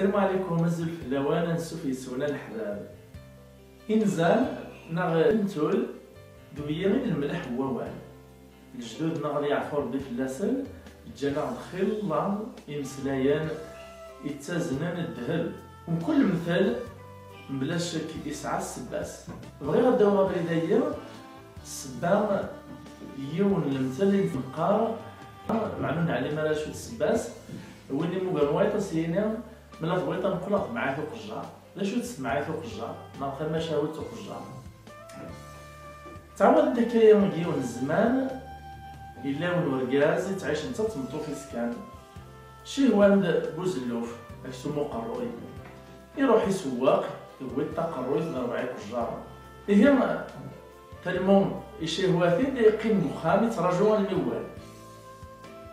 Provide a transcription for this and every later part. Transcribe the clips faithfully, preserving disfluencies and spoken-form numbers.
Asalaamu ɛalaykum, azul fell-awen, ansuf yes-wen a leḥbab. Inzan neɣ lemtul d wiyi i d lemleḥ n wawal. Lejdud-nneɣ ad yeɛfu Rebbi fell-asen, ǧǧan-aɣ-d xilla imeslayen ittaznen ddheb. Mkul lemtel mebla ccek yesɛa ssebba-s. Bɣiɣ ad d-awiɣ abrid-agi, ssebba, yiwen n lemtel i neqqar, meɛna ur neɛlim ara acu d ssebba-s. Win immugren wayeḍ ad s-yini, ma la tebɣiḍ ad neqqel ɣer temɛayt uqejjar. D acu d temɛayt uqejjar neɣ tamacahut uqejjar? Ttɛawaden-d akka yiwen n zzman, yella yiwen urgaz yettɛic netta d tmeṭṭut-is kan. Cihwan-d buzelluf, aksum uqerruy. Iruḥ isewweq, yewwi-d taqerruyt d rebɛa iqejjaren. Ihi, talmu icihwa-t-id, yeqqim deg uxxam, yettraǧu almi wwal.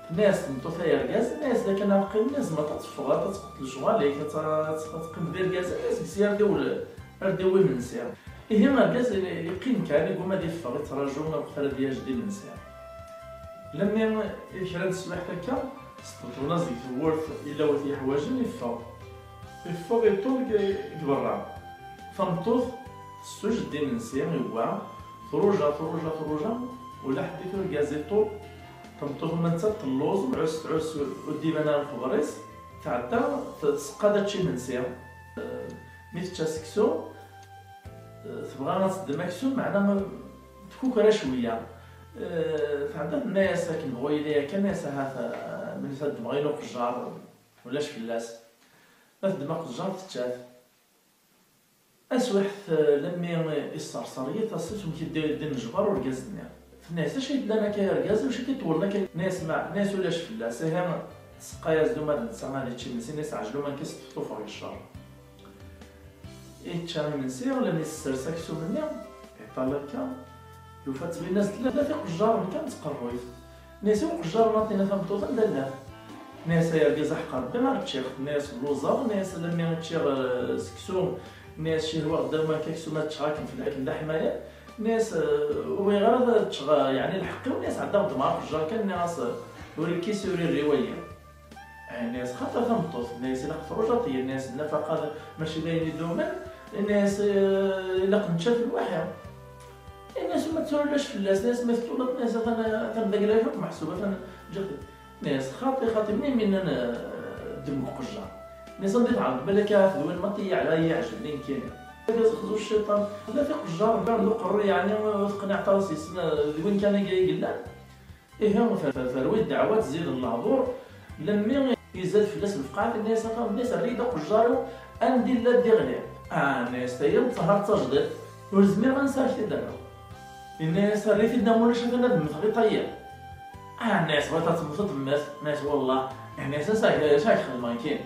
Tenna-yas tmeṭṭut ay argaz, tenna-yas d akken ad teqqimeḍ, tzemreḍ ad teffɣeḍ, ad tqeḍ lecɣal-ik, ad t-, ad teqqimeḍ d argaz, tenna-yas deg-s ar d-iwel, ar d-iwi imensi. Ihi argaz yeqqim kan, iguma ad iffeɣ, yettraǧu lweqt ara d-yaǧ d imensi. Lemmi i kra n teswiɛt akka, sṭebṭben-as deg tewwurt illa win t-yeḥwaǧen, iffeɣ. Iffeɣ iṭul deg, deg berra. Tameṭṭut tessujed imensi, iwwa, truja, truja, truja, ula ḥedd i turgaz iṭul. Tameṭṭut ma nettat telluẓ, tɛuss, tɛuss, ur d-iban ara lxeber-is, tɛedda, tseqqa-d ad tečč imensi. Eh, mi tečča seksu, eh, tebɣa ad teddem aksum, meɛna tkukra cwiya. Eh, tɛedda tenna-yas akken bɣu yili akka, tenna-yas ahat, eh, melmi ad ddmeɣ ayen uqejjar, ulac fell-as. Ma teddem aqejjar tečča-t. Aswiḥt, eh, lemmi isserser yiḍ, tassit umek i d-, d-inejber urgaz-nni. Tenna-yas, "Acu i d-nnan akka irgazen, acu i k-iṭewlen akka?" Tenna-yas, "Ma," tenna-yas, "ulac fell-as, ihi tseqqa-yas-d uma d netta ad yečč imensi." Tenna-yas, "Ɛjel uma nekk s tefṭufeɣ i ccer." Yečča imensi, lemmi tessers aksum-nni, iṭal akka, yufa ttbin-as-d tlata iqejjaren kan d tqerruyt. Tenna-yas, "I uqejjar ma tina tameṭṭut anda llan?" Tenna-yas, "Ay argaz, aḥeqq Rebbi, ar ččiɣ." Tenna-yas, "Lluẓeɣ." Tenna-yas, "Lemmi ččiɣ, eh, seksu." Tenna-yas, "Cihwaɣ ddaw ma akka aksum ad ččeɣ akken fell-, akken d aḥmayan." Tenna-yas, "Eh, ur bɣiɣ ara ad ččeɣ, eh, yeɛni lḥeqq-iw." Tenna-yas, "Ɛeddaɣ ddmeɣ aqejjar kan." Tenna-yas, "Ur ikkis ur irri wayi." Tenna-yas, "Xaṭer tameṭṭut." Tenna-yas, "Ilaq trujaḍ-iyi." Tenna-yas, "Nnafaqa d-, mačči d ayen idumen." Tenna-yas, "Eh, ilaq nečča-t lwaḥi." Ini-as, "Ma tura ulac fell-as." Ini-as, "Ma tettwaliḍ," ini-as, "atan, atan d agla-k akk meḥsub, atan ǧǧiɣ-t." Ini-as, "Xaṭi, xaṭi, mi mi nnan, eh, ddem deg uqejjar." Ini-as, "Anda i tɛerḍeḍ balak ahat d win maṭi yeɛla yeɛjeb nekkini." Argaz xzu cciṭan, tlata iqejjaren, d uqerru yeɛni ur teqniɛeḍ ara yes-sen, eh, d win kan agi i yellan. Ihi, ter-, ter-, terwi ddeɛwat, zziden lehdur, lemmi izad fell-as lefqeɛ, tenna-yas, "Atan," tenna-yas, "err-iyi-d aqejjar-iw anda illa d-iɣli." Ah, tenna-yas, "Tayi d ṭṭher d tajdiṭ, ur zmireɣ ansa ara k-t-id-rreɣ." Yenna-yas, "Err-it-id neɣ ma ulac atan ad mmteɣ i ṭayya." Ah, tenna-yas, "Bɣiɣ ad temmteḍ, mmet." Tenna-yas, "Wellah." Yenna-yas, "Ass-a, acu ara k-xedmeɣ nekkini?"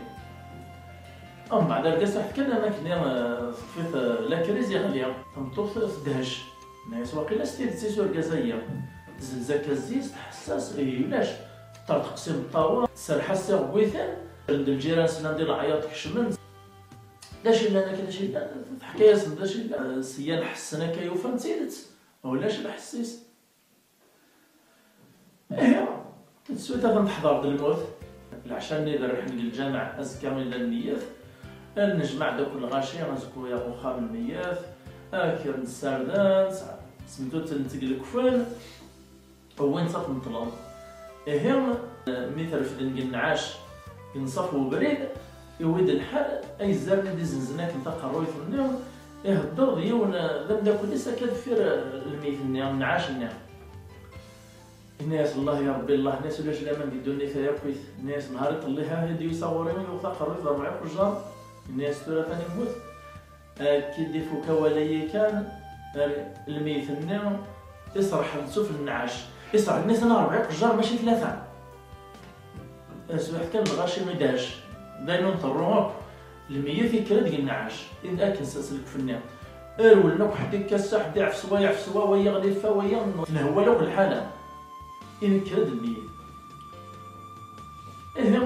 Umbeɛd argaz iḥeḍ kan am akken, eh, teṭṭef-it, eh, la crise, yeɣli. Tameṭṭut tedhec. Tenna-yas, "Waqila s tidet-is urgaz-agi." Tezzenz akka zzi-s, tḥess-as, ihi ulac. Teṭṭerḍeq s imeṭṭawen, tserreḥ-as s iɣewwiten, rren-d lǧiran-s, nnan di leɛyaḍ kecmen. "D acu yellan akka, d acu yellan?" Teḥka-yasen d acu yellan. Syan ḥessen akka, ufan d tidet. Ulac lḥess-is. Ihi, taswiɛt atan teḥḍer-d lmut. Leɛca-nni iberrḥen deg lǧameɛ, azekka illa nniyyet. Nnejmaɛ-d akk lɣaci, azekka yaɣ uxxam nniyyet. Akr n ssarden, s-, senduten-tt deg lekfen, wwin-tt ad ten-ṭṭlen. Ihi, mi t-refden deg nnɛac, deg nṣaf webrid, iwwi-d lḥal, ay zzaren i d-izenzen akken taqerruyt-nni, ihedder d yiwen d ameddakel-is akka deffir lmeyt-nni, nnɛac-nni. Yenna-yas, "Allah ya Rebbi, Allah." Yenna-yas, "Ulac laman di ddunit-a yakk." Yenna-yas, "Nehar iṭelli-ha i d-yusa ɣur-i, yuɣ taqerruyt d rebɛa iqejjar." Yenna-yas, "Tura atan immut." Akka i d-ifuk awal-agi kan, ar lmeyt-nni, iṣerḥen suf n nnɛac. Iṣerḥen-nni atan rebɛa iqejjar, mačči tlata. Taswiɛt kan lɣaci idhec, d ayen ur nḍerru akk. Lmeyyet yekker-d deg nnɛac, i d akken s, s lekf-nni. Rewlen akk, ḥedd ikka assa, ḥedd iɛfes wa, iɛfes wa, wa yeɣli fa, wa yeɣ-, tenhewwal akk lḥala. Inekker-d lmeyyet. Ihi,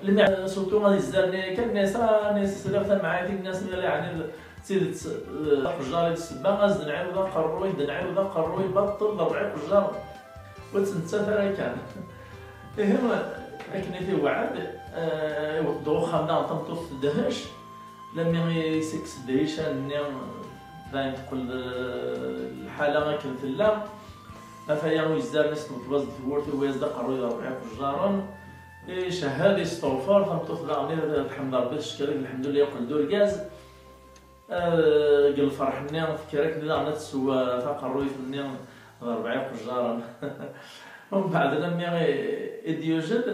lmi surtout ad yezzarni kan, nniɣ-as, ah, nniɣ-as sliɣ tamɛayt, nniɣ-as, nniɣ-as, yeɛni d tidet, eh, aqejjar i d ssebba, ad s-d-nɛiwed aqerruy, d-nɛiwed aqerruy, baṭel, d rebɛa iqejjaren. Ur tt-nettat ara kan. Ihi, Akken i t-iwɛed, eh, iwweḍ-d uxxam daɣen, tameṭṭut tedhec. Lami i s-ikkes-d ddhic-nni, dayen teqqel, eh, lḥala akken tella. Ataya uyezzar-nni s tmeṭbaz d tewwurt, iwwi-as-d aqerruy d ṛebɛa iqejjaren. Icehhed, isteɣfer, tameṭṭut daɣen i tḥemd Ṛebbi, teckeṛ-it, lḥemdullah, yeqqel-d urgaz. Eh, deg lferḥ-nni, tekker akken daɣen ad tessew, eh, taqerruyt-nni d ṛebɛa iqejjaren. Umbeɛd, lami i, i d-yewjed,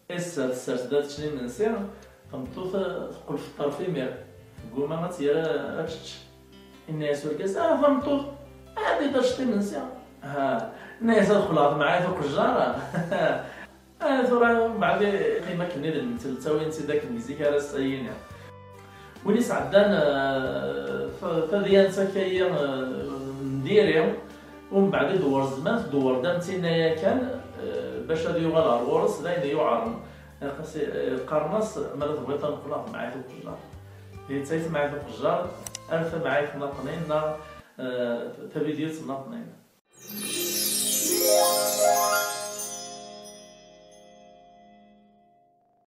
issa tessers-d ad ččen imensi, tameṭṭut, eh, teqqel f ṭṭerf imir, tegguma ad tt-yerr ad tečč. Inna-yas urgaz: "Ah, tameṭṭut, ɛeddi-d ad teččeḍ imensi." Ha, inna-yas: "Ad qqleɣ temɛayt uqejjar." Ah, tura, mbeɛd, iqqim akken i d netta, ttawin-tt-id akken deg zik ara s-yini. Win isɛeddan, eh, ta-, tadyant akka-yi, eh, n diri, umbeɛd idewwer zzman, tdewwer-d am tin-a yakan, eh, bac ad yuɣal ɣer ɣur-s, d ayen yuɛren. Ilaq-as i-, qqaren-as: "Ma la tebɣiḍ ad neqqel ɣer temɛayt uqejjar." Di ttayt temɛayt uqejjar, ar temɛayt n Aṭnin neɣ, eh, tabidyut n Aṭnin.